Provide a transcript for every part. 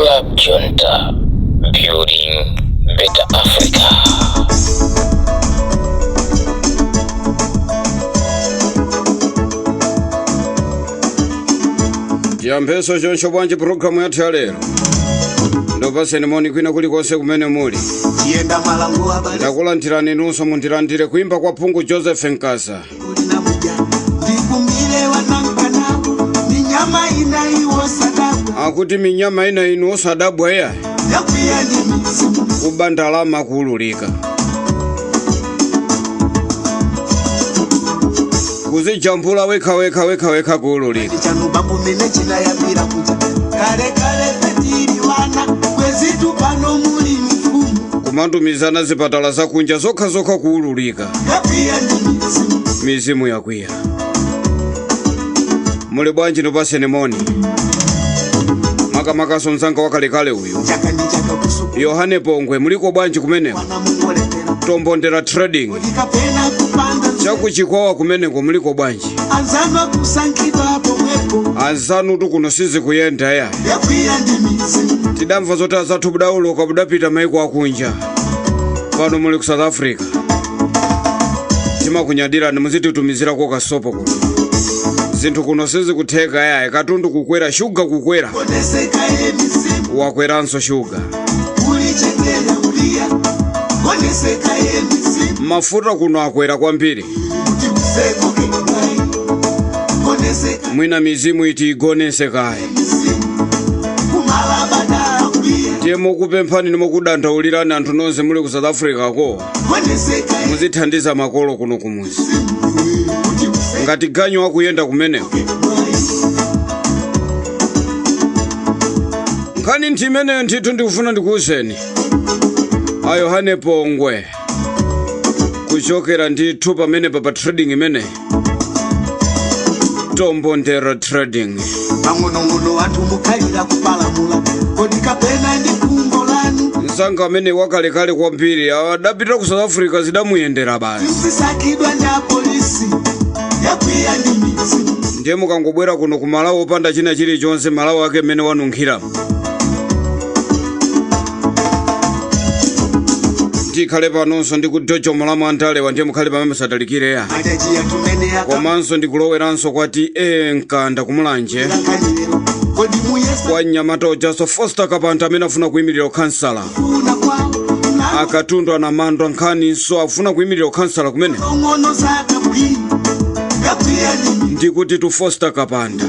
Club Junta, building better Africa. Chiyambeso choncho bwanji pulogalamu yathu ya lero? Ndopaseni moni kwina kulikonse kumene muli. Chiyenda malango abale. Ndakulandirani inunso, mundilandire kuimba kwa phungu Joseph Nkasa. Kulina muja ndikumbile wanankanapo minyama ina iwo sadabwa. Akuti minyama ina inu osadabwa iya. Yakwiya ndi mizimu. Kuba ndalama kuululika, kuzijambula wekha wekha wekha wekha kuululika. Chanu bambo mene chinayambira kuja kale kale petili wana kwezitu pano muli mfumu. Kumantumizana zipatala zakunja zokha zokha kuululika. Yakwiya ndi mizimu. Mizimu yakwiya. Muli bwanji? Nopaseni moni makamakaso mzanga wakalekale uyu. Chaka ndi chaka kusuku. Yohane Pongwe, muliko bwanji kumeneko? Wana mungoletera. Tombondera Trading. Kodi kapena kupanda. Chakuchikwawa kumeneko muliko bwanji? Anzanu kusankhidwa pomwepo. Anzanu tukuno sizikuyenda ya. Yakwiya ndi mizimu. Tidamva zoti azathu budauloka budapita maiko akunja, pano muli ku South Africa. Timakunyadirani, muzititumizirako kasopo kuno. Zinthu kuno sizikutheka yayi, katundu kukwera, shuga kukwera. Koneseka ye mizimu. Wakweranso shuga. Ulichetera uliya koneseka ye mizimu. Mafuta kuno akwera kwambiri. Kuti usekoke mwayi koneseka. Mwina mizimu iti igonese kaye. Mizimu kumalabada uliya. Ndiye mukupemphani nimukudandaulirani anthu nonse muli ku South Africa ko. Koneseka ye Muzithandiza makolo kuno kumuzi. mizimu kuti usekoke Ngati ganyu akuyenda kumeneko. Mwayi. Nkhani nthi imeneyo ndithu ndikufuna ndikuwuzeni a Yohane Pongwe kuchokera ndithu pamenepa pa trading imene Tombondera Trading. Pang'onong'ono anthu mukhalira kupalamula, kodi kapena ndi khumbo lanu? Msanga amene wakalekale kwambiri adapita ku South Africa, zidamuyendera basi. Msisakidwa ndi apolisi, yakwiya ndi mizimu. Ndiye mukangobwera kuno ku Malawi opanda china chilichonse, Malawi ake mmene wanunkhira. Ndikhale panonso ndi kudojo mulamu andalewa, ndiye mukhale pamene musatalikire ya. Majaji yatumene. Komanso ndikuloweranso kwati e Mkanda kumulanje. Akakanilero kodi muyesa. Kwa mnyamata ojaso Foster Kapanta amene afuna kuyimirira ukhansala. Kuna kwawo. Akatundu anamandwa nkhaninso afuna kuyimirira ukhansala kumene. Ng'ono zakabwi, yakwiya ndi Ndikuti tu Foster Kapanda.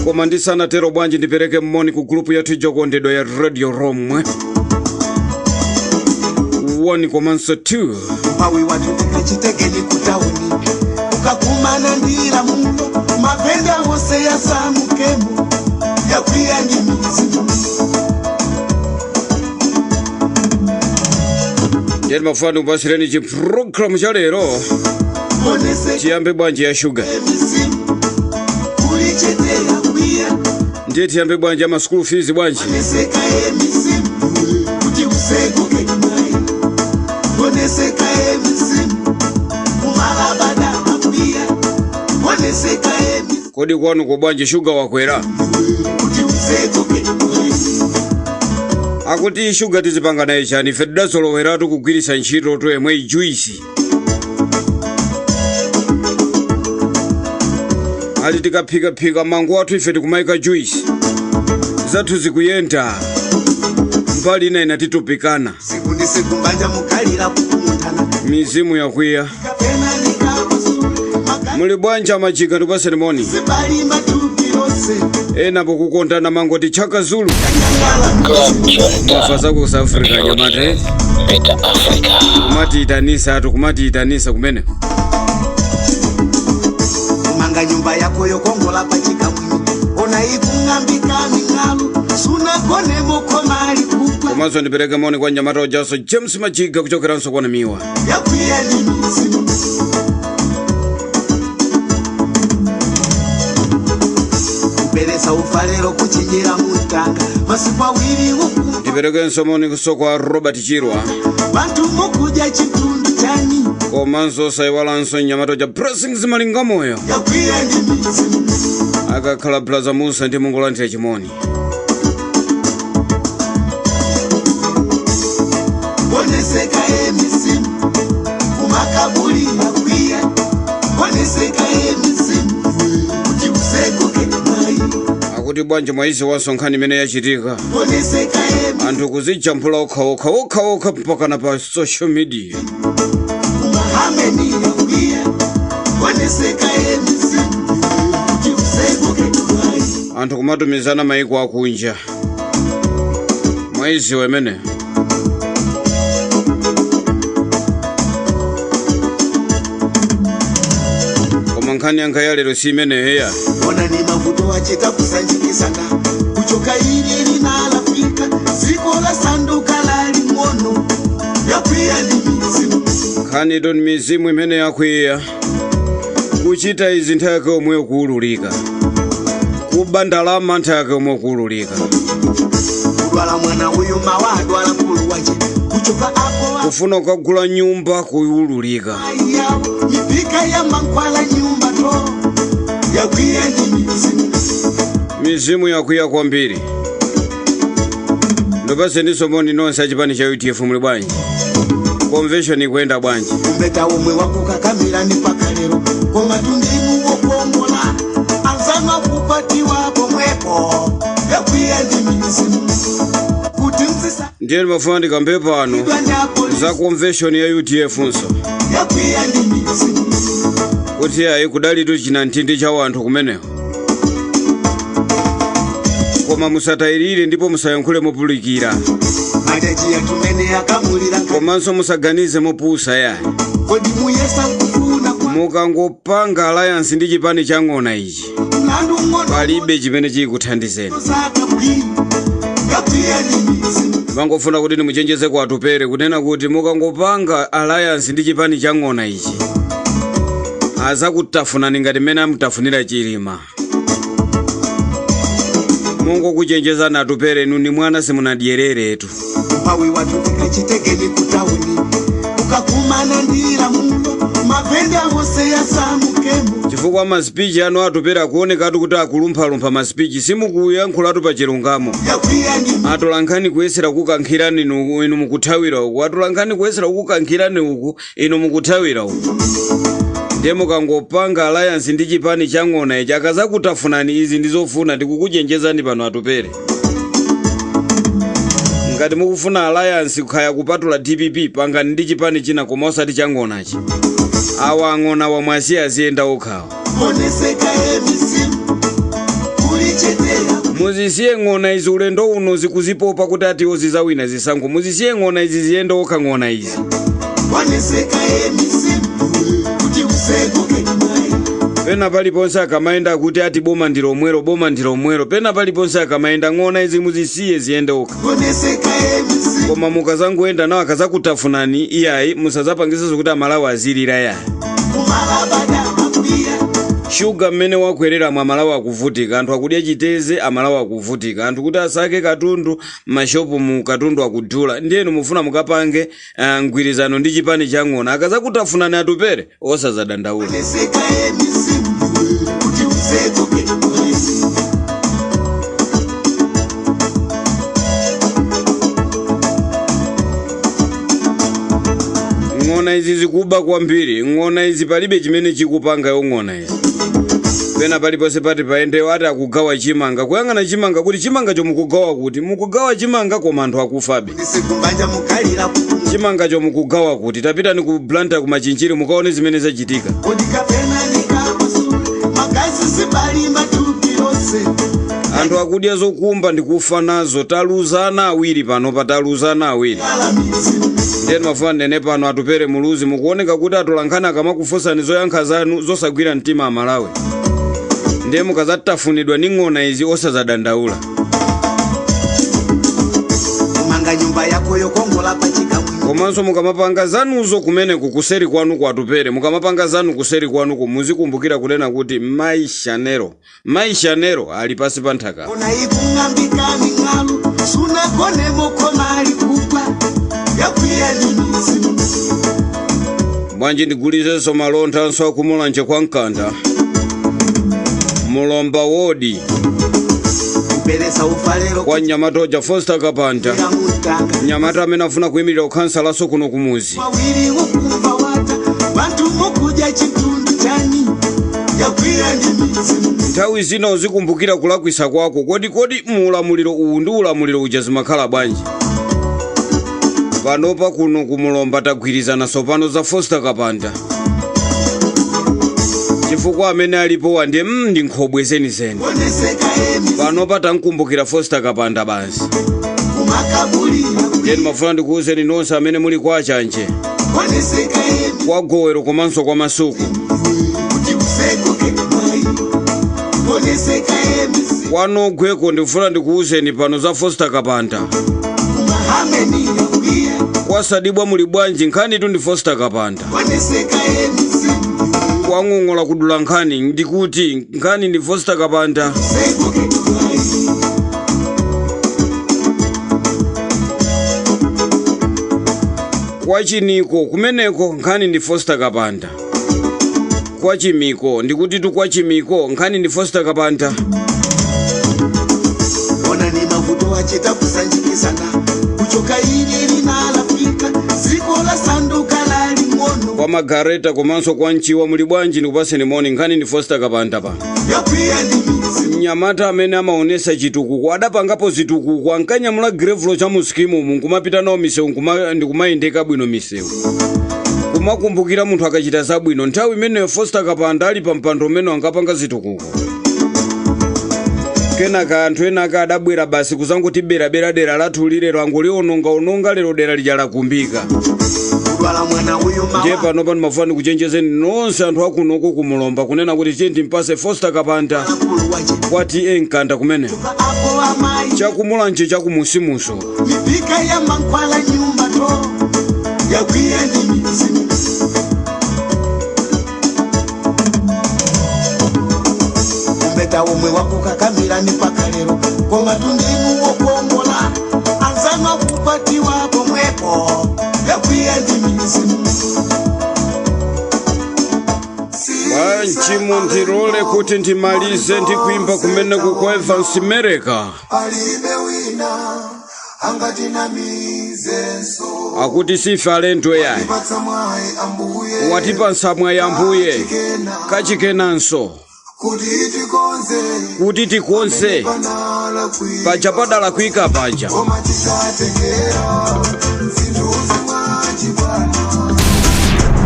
Koma ndisanatero bwanji ndipereke mmoni ku gulupu yathu yokondedwa ya Radio Romwe 1 komanso 2. Umphawi wathu tikachitegeni kutauni ukakumana ndira muno mavenda wose yasamukemo, yakwiya ndi mizimu. Ndiye timafuna ndikupasireni chipulogalamu cha lero. Onese. Chiyambe bwanji ya shuga? Mizimu ulichetera kwiya. Ndiye tiyambe bwanji ama school fees bwanji? Oneseka ye mizimu kuti usekuke mwayi, oneseka ye mizimu kumalabada akwiya, oneseka ye mizimu. Kodi kwanu ko bwanji, shuga wakwera? Kuti usekuke mwayi. Akuti shuga tizipanga naye chani? Ife tidazoloweratu kugwiritsa ntchito to yemwe juice. Ali tikaphikaphika mango athu ife tikumayika juice, zathu zikuyenda. Mbali ina inatitupikana. Siku ndi siku mbanja mukalira kukumutana. Mizimu yakwiya. Kapena ndikapasule. Muli bwanji amajika? Ndipaseni moni. Sibali matupi yonse. Ena pokukondana mangoti Chaka Zulu. Club Junta, Mafa zako South Africa nyamata eh? Better Africa. Kumatiitanisa atu, kumatiitanisa kumene. Kumanga nyumba yako yokongola pachikamwini, ona ikung'ambika ming'alu sunagone mokomali kugwa. Komanso ndipereke moni kwa nyamata ojaso James Majiga kuchokeranso kwa Namiwa. Yakwiya ndi mizimu. Kuperesa ufalero kuchinyira mutanga masiku awiri ukumva. Ndiperekenso moni kuso kwa Robert Chirwa. Bantu mukudya chitundu chani? Komanso saiwalanso nyamata ja Blessings Malingamoyo. Yakwiya ndi mizimu. Akakhala Blaza Musa ndi mungulandira chimoni. Oneseka emizimu kumakaburi yakwiya, oneseka emizimu kuti useguke mai. Akuti bwanji mwaizi wansonkhani imene yachitika? Oneseka emizimu Anthu kuzijambula okhaokha okhaokha mpakana pa social media. Kumahameni yakwiya, oneseka emizimu kuti useguke mai. Anthu kumatumizana maiko akunja. Mwaiziwa imene. Koma nkhani yanga ya lero si imeneyo. Ona ni mavuto achita kusanjikisana kuchoka ili linalafika ziko la sanduka la ling'ono yakwiya ndi mizimu. Nkhani ito ni mizimu imene yakwiya. Kuchita izi nthawi yake yomweyo kuwululika. Kuba ndalama nthawi yake yomweyo kuwululika. Kudwala mwana uyu mawa adwala mkulu wache kuchoka apo. Kufuna kukagula nyumba kuwululika. Ayawo mipika ya mankwala nyumba to yakwiya ndi mizimu. Mizimu yakwiya kwambiri. Ndopaseniso moni nonse achipani cha UDF, muli bwanji? Convention ikuyenda bwanji? Kumbeta umwe wakukakamira ni paka lero koma tundimu wokongola anzanwa kukwatiwa pomwepo yakwiya ndi mizimu kuti mzisa. Ndiye ndimafuna ndikambe pano za convention ya UDF nso. Yakwiya ndi mizimu. Kuti ayi, kudalitu china nthindi cha wanthu kumeneko, koma musatayirire ndipo musayankhule mopulikira. Majaji yatumene akamulira. Komanso musaganize mopusa yayi. Kodi muyesa kufuna kwa Mukangopanga alliance ndi chipani cha ng'ona ichi, mlandu ng'ono, palibe chimene chikuthandizeni. Saka bwino yakwiya ndi mizimu. Mangofuna kuti ndimuchenjeze kwa Atupere kunena kuti mukangopanga alliance ndi chipani cha ng'ona ichi, azakutafunani ngati mmene amutafunira Chilima. Mungokuchenjezani Atupere, inu ni mwana, simunadyereretu. Umpawi watu tikachitegeni kutauni ukakumana ndira muno mavenda wose yasamukemo. Chifukwa masipichi anu Atupere akuonekatu kuti akulumphalumpha masipichi, simukuyankhulatu pa chilungamo. Yakwiya ndi Atolankhani kuyesera kukankhirani inu, inu mukuthawira uku. Atolankhani kuyesera kukankhirani uku, inu mukuthawira uku. Ndiye mukangopanga alliance ndi chipani cha ng'ona ichi, akazakutafunani. Izi ndizofuna ndikukuchenjezani pano Atupere. Ngati mukufuna alliance khaya kupatula DPP, pangani ndi chipani china koma osati cha ng'onachi. Awa ang'ona wamwe asiye aziyenda okhawa. Oneseka emizimu kulicheteya. Muzisiye ng'ona izi, ulendo uno zikuzipopa kuti atiwo zizawina zisankho. Muzisiye ng'ona izi ziyende okha ng'ona izi. Oneseka emizimu kuti useguke mai. Pena paliponse akamayenda kuti ati boma ndi lomwero, boma ndi lomwero, pena paliponse akamayenda. Ng'ona izi muzisiye ziyende okha. Oneseka emizimu. Koma mukazangoyenda nawo akazakutafunani, iyayi, musazapangisenso kuti Amalawi azilira yayi. Kumalabada akwiya. Shuga mmene wakwerera, Amalawi akuvutika. Anthu akudya chiteze, Amalawi akuvutika. Anthu kuti asake katundu mashopu mu katundu akudula. Ndiyenu mufuna mukapange mgwirizano ndi chipani cha ng'ona. Akazakutafunani Atupere, osazadandaula. Oneseka emizimu kuti useguke mai. Ng'ona izi zikuba kwambiri. Ng'ona izi palibe chimene chikupanga yo. Ng'ona izi pena paliponse pati paendeyo ati akugawa chimanga. Kuyang'ana chimanga kuti chimangacho mukugawa kuti? Mukugawa chimanga koma anthu akufabe. Ndisikumbanja mukalira kukumu. Chimangacho mukugawa kuti? Tapitani ku Blantyre, ku Machinjiri, mukaone zimene zachitika. Kodi kapena nikapasula magazi sibali matupi yose. Anthu akudya zokumba ndikufa nazo. Taluzana awiri pano, pataluzana awiri. Kala mizimu. Ndiye mafuna nene pano, Atupere Muluzi, mukuoneka kuti atolankhani akamakufunsani zoyankha zanu zosagwira mtima Amalawi, ndiye mukazatafunidwa ndi ng'ona izi osazadandaula. Kumanga nyumba yako yokongola pachika mwino. Komanso mukamapanga zanuzo kumeneku kuseri kwanu kwa Atupere, mukamapanga zanu kuseri kwanuku, muzikumbukira kunena kuti maishanero maishanero ali pasi pa nthaka. Ona ikung'ambika ming'alu sunagone mokoma ali kugwa yakwiya ndi mizimu. Bwanji ndigulizenso malonthanso akumulanje kwa Mkanda, Mulomba wodi. Peresa ufalero Kwa mnyamata uja Foster Kapanda, mutanga mnyamata amene afuna kuyimirira ukhansalaso kuno kumuzi. Wawiri wokumva wata bantu mukuja chitundu chani yakwiya ndi mizimu. Nthawi zina uzikumbukira kulakwisa kwako. Kodi muulamuliro uwu ndi ulamuliro uja zimakhala bwanji? Panopa kuno kumulomba tagwirizana sopano za Foster Kapanda, chifukwa amene alipo wandi ndi nkhobwe zenizeni. Oneseka emizimu. Panopa tankumbukira Foster Kapanda basi. Kumakabuli. Ndiye ndimafuna ndikuwuzeni nonse amene muli kwa Achanje, Oneseka emizimu. kwa Gowero komanso kwa Masuku, Kuti usekuke mai. Oneseka emizimu. kwa Nogweko, ndikufuna ndikuwuzeni pano za Foster Kapanda. Kumahameni yakwiya. Kwa Sadibwa muli bwanji? Nkhani tu ndi Foster Kapanda. Oneseka emizimu. Kwa Ng'ong'ola kudula nkhani, ndikuti nkhani ndi Foster Kapanda. Usekuke mai. Kwa Chiniko kumeneko nkhani ndi Foster Kapanda. Kwa Chimiko, ndikuti tu kwa Chimiko nkhani ndi Foster Kapanda. Ona ni mavuto achita kusanjikizana kuchoka ili linalafika ziko la sanduka la ling'ono. Kwa Magareta komanso kwa Mchiwa muli bwanji? Ndikupaseni moni, nkhani ndi Foster Kapanda pa. Yakwiya ndi mizimu. Mnyamata amene amaonesa chitukuko, adapangapo zitukuko, ankanyamula grevulo cha musikimu nkumapita nawo misewu, ndikumayendeka bwino misewu, kumakumbukira munthu akachita zabwino. Nthawi imeneyo Foster Kapanda ali pa mpando umene ankapanga zitukuko, kenaka anthu ena aka adabwera basi kuzangoti berabera dera lathu lilero angolionongaononga, lero dera lija lakumbika. Kudwala mwana uyu. Ndiye Mawa. pano pano mafuna ndikuchenjezeni nonse anthu akunoko kumulomba kunena kuti tiye timpase Foster Kapanda. Mkulu wache. Kwati enkanda kumene Apo amayi. Chakumulanji chakumusimuso. Mipika ya mankwala nyumba to yakwiya ndi mizimu. Umbeta umwe wakukakamira ni paka lero koma tundimu wokongola anzanwa kukwatiwa pomwepo yakwiya ndi mizimu. Bwanji mundirole kuti ndimalize ndi kuimba kumeneku kwa Evans Mereka. Alibe wina angatinamizenso. Akuti sife alendo yayi. Patsa mwayi ambuye. Watipatsa mwayi ambuye. Kachikena. Kachikenanso. Kuti tikonze. Kuti tikonze. Panala kwi. Paja padala kuika paja. Koma tikatengera zinthu zimwachibwana.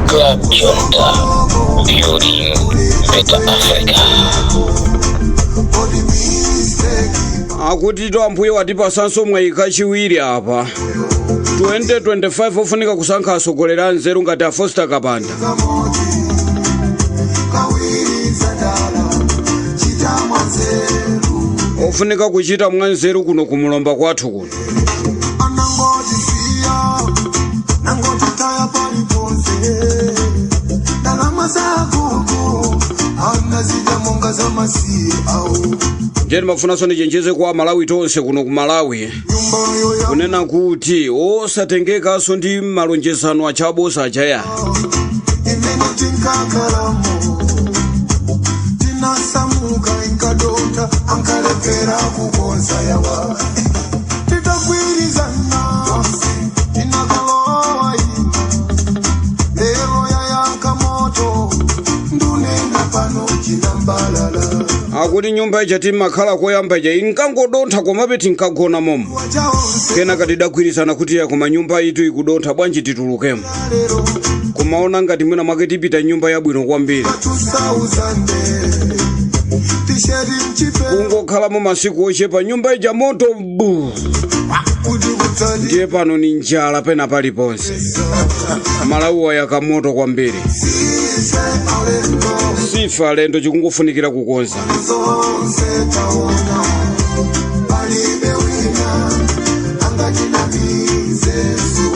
Club Junta, building better Africa. Kodi mistake. Akuti to ambuye watipasanso mwayi kachiwiri apa 2025, ofunika kusankha atsogoleri anzeru ngati a Foster Kapanda. Kamodzi kawiri zadala chitamwa nzeru. Ofunika kuchita mwanzeru kuno kumulomba kwathu kuno. Anangotisiya nangotitaya paliponse ndalama zakuku anazidya monga zamasiye au. Ndiye ndimafunanso ndichenjeze kwa Malawi tonse kuno ku Malawi Nyumba yoya. kunena kuti osatengekanso ndi malonjezano achabosa achaya. Imene tinkakalamo tinasamuka inkadota ankalepera kukonza yawa titagwirizana tinakalowa ina lero yayaka moto ndunena pano chinambalala. Akuti nyumba ija timakhala koyamba ija inkangodontha, komabe tinkagona momo. Wachaonse. Kenaka tidagwirizana kuti ya koma nyumba itu ikudontha, bwanji titulukemo? Lero. Kumaona ngati mwina mwake tipita nyumba yabwino kwambiri. 2000 tisheri mchipe. Kungokhalamo masiku ochepa, nyumba ija moto bu. Kuti kutsali. Ndiye pano ni njala pena paliponse. Malawi wayaka moto kwambiri. Sise alendo. Sifa alendo, chikungofunikira kukonza. Zonse taona palibe wina angatinamizesu.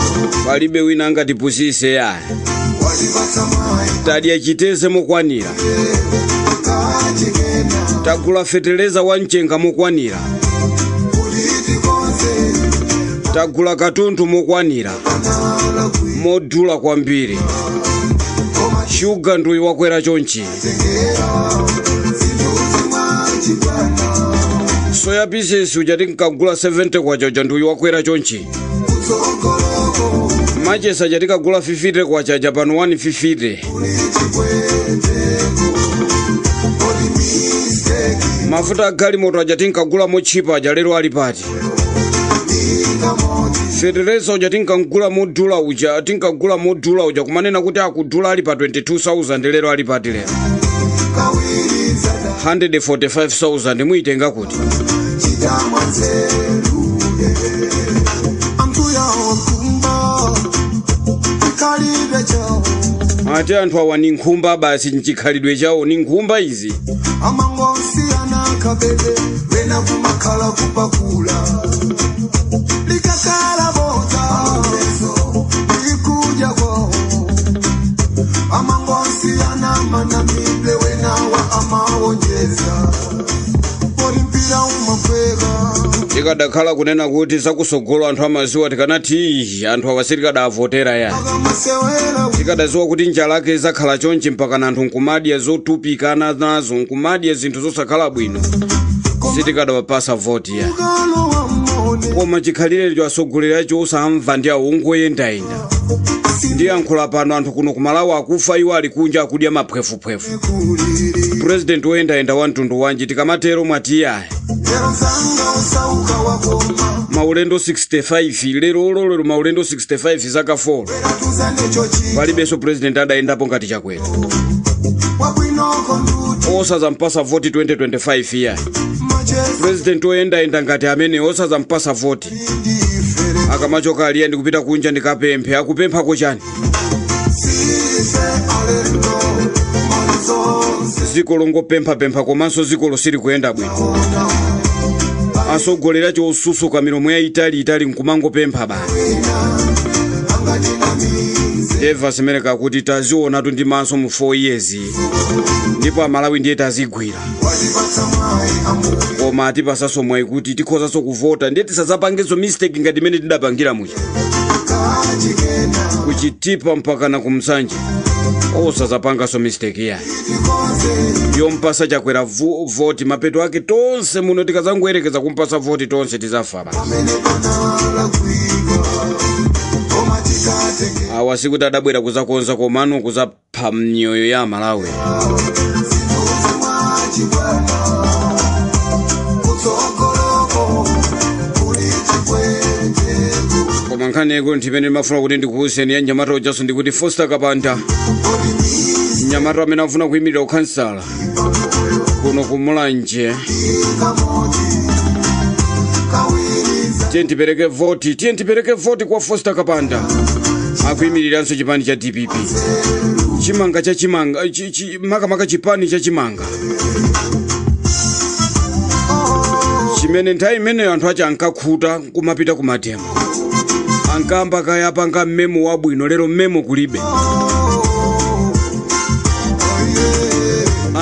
Palibe wina angatipusise ya. Walipatsa mwayi. Tadya chiteze mokwanira. Kachikena. Tagula feteleza wa mchenga mokwanira. Kuti tikonze. Tagula katundu mokwanira. Panala kwi. Modula kwambiri. Koma Shuga nduyi wakwera chonchi. tengera zinthu zimwachibwana. Soya. Soya pieces uja tinkagula 70 kwacha uja ndiuyu wakwera chonchi. Kutsogoloko Machesa aja tikagula 50 kwacha aja pano 150. Kuli chikweteko kodi mistake. Mafuta a galimoto aja tinkagula motchipa aja lero ali pati? Ndikamoti. Fetereza uja tinkagula modula uja, tinkagula modula uja kumanena kuti akudula ali pa 22,000, lero ali pati lero? Kawiri zada. 145,000 muitenga kuti? Chitamwa nzeru ambuya okumba ikalibe chawo. Ati anthu awa ni nkhumba basi, nchikhalidwe chawo ni nkhumba izi. Amangosiyana kabebe wena kumakhala kupakula likakala boza likuja kwawo amangosiyana manamible wena wa amawonjeza poli mpira umafeka. Tikadakhala kunena kuti zakusogolo anthu amaziwa, tikanati "Ii, anthu awa sitikadavotera ya." Akamasewera. Tikadaziwa kuti njala ake izakhala chonchi mpakana anthu nkumadya zotupikana nazo, nkumadya zinthu zosakhala bwino, sitikadawapasa voti ya. Ukalo wa mone. Koma chikhalirecho atsogoleri acho osamva ndi awo ongoyendayenda. Ndiyankhula pano, anthu kuno kumalawi akufa, iwo ali kunja akudya maphwefuphwefu. Kulili. Purezidenti woyendayenda wa mtundu wanji? Tikamatero mwatiyaya. Lero msanga usauka wakoma. Maulendo 65 lero lero, maulendo 65 zaka 4. Tuzane chochi. Palibenso purezidenti adayendapo ngati Chakwera. Wabwinoko nduti. Osazampasa voti 2025 ya. Machesi. Purezidenti woyendayenda ngati amene osazampasa voti. Ndifere. Akamachoka aliya ndikupita kunja ndikapemphe, akupemphako chani? Sise alendo malizonse. Ziko longopemphapempha komanso ziko sili kuyenda bwino. Ona. Atsogoleri acho osusuka, milomo yaitaliitali nkumangopempha basi. Wina angatinamize. Eva zimeneka kuti tazionatu ndi maso mu 4 years, ndipo Amalawi ndiye tazigwira. Walipatsa mwayi ambuye. Koma atipasaso mwayi kuti tikhozanso kuvota, ndiye tisazapangenso mistake ngati imene tidapangira muja. Kachikena. Kuchitipa mpakana kumsanje, osazapanganso mistake yayi Tikonze. yompasa Chakwera voti. Mapeto ake tonse muno tikazangoyerekeza kumpasa voti, tonse tizafa basi. Pamene panala kuika koma tikatenge. Awa sikuti adabwera kuzakonza komano kuzapha mnyoyo ya Malawi. Zinthuzi mwachibwana kutsogoloko kuli chikweteko. Koma nkhani yako nthimene ndimafuna kuti ndikuwuzeni ya mnyamata ujaso ndikuti Foster Kapanda, Kodi misi. mnyamata amene afuna kuyimirira ukhansala kuno kumulanje. Kamodzi kawiri. Tiye tipereke voti, tiye tipereke voti kwa Foster Kapanda, akuyimiriranso chipani cha DPP. Chimanga cha chimanga makamaka chipani cha chimanga chimene nthawi imeneyo anthu achi ankakhuta kumapita kumatemo, ankamba kayapanga mmemo wabwino. Lero mmemo kulibe.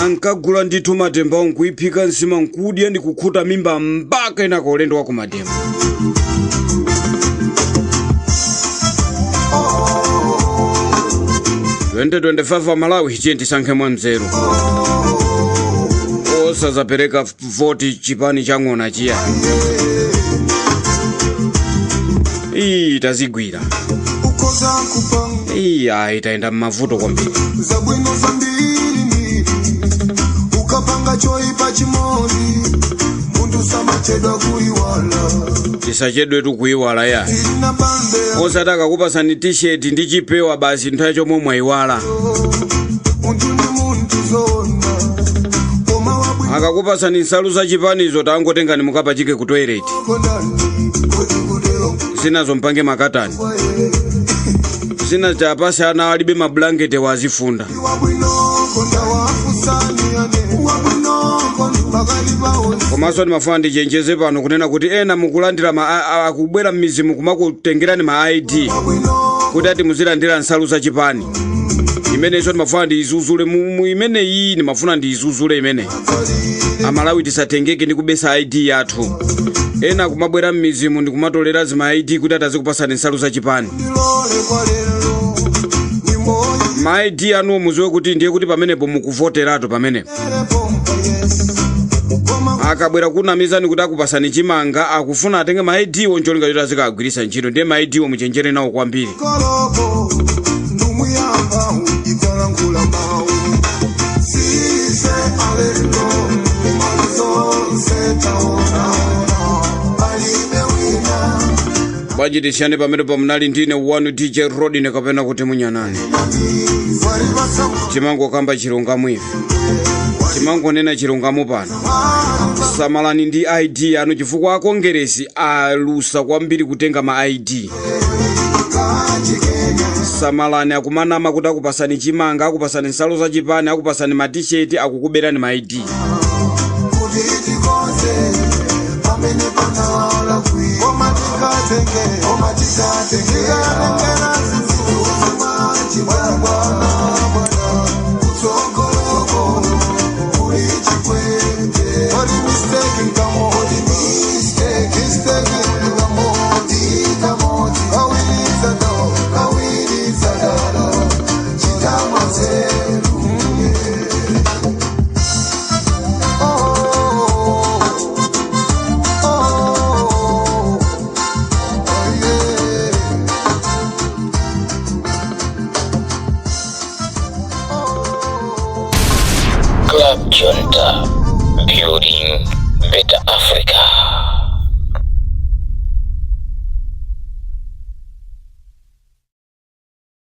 Ankagula ndithu matemba nkuiphika nsima nkudya ndi kukhuta mimba mpaka inaka ulendo wa kumatemo. 2025 Amalawi, tiye tisankhe mwa mzeru, osazapereka voti chipani chang'ona chiya. Iyi tazigwira. Ukoza kupanga. Iyi ayi, tayenda m'mavuto kwambiri. Zabwino zambiri mbiri ukapanga choipa chimodzi munthu samachedwa kuiwala. Tisachedwe kuiwala ya. Tilina pambe. Osati akakupasani t-shirt ndi chipewa basi, nthawi chomwe mwayiwala. Munthu ndi munthu zona koma wabwino. Akakupasani nsalu za chipanizo, tangotengani mukapachike ku toilet. Kondani kodi kutero. Zinazo mpange makatani. Kwaye. Zina chapasi ana alibe mablanketi wazifunda. Wabwino konda wafusani ane wabwino konda pakali paonse. Komanso ndimafuna ndichenjeze pano kunena kuti ena mukulandira akubwera m'mizimu kumakutengerani ma ID wabwino kuti ati muzilandira nsalu za chipani. Imenenso ndimafuna ndiyizuzule imeneyi, ndimafuna ndiyizuzule imene. Kalile. Amalawi, tisatengeke ndi kubesa ID yathu. Ena kumabwera m'mizimu ndikumatolera zima ID kuti atazikupasani nsalu za chipani. Ndilole kwa lero nyimbo. Ma ID anuwo muziwe kuti ndiye kuti pamenepo mukuvoteratu pamenepo. Pompa yes koma. Akabwera kunamizani kuti akupasani chimanga, akufuna atenge ma ID wo ncholinga choti azikagwiritsa ntchito. Ndiye ma ID wo muchenjere nawo kwambiri. Koloko ndumuyamba ikalankhula mawu sise alendo malizonse taonaona palibe wina. Bwanji tisiyane pamene pamunali ndine wanu DJ Rodine kapena kuti Munyanani. Timangokamba chilungamo ife, timangonena chilungamo pano. Samalani ndi ID yanu chifukwa akongeresi alusa kwambiri kutenga ma ID. Samalani, akumanama kuti akupasani chimanga, akupasani nsalu za chipani, akupasani matisheti, akukuberani ma ID. Kuti tikonze pamene panala kwi koma tikatenge koma tikatengera zinthu bwana bwana kutsogoloko kuli chikwente odi mistake nkamodi mistake mistake nkamodi kamodi kawiri kawiri zadala chitamwazeru. Oh, oh, oh, yeah. Club Junta, building better Africa.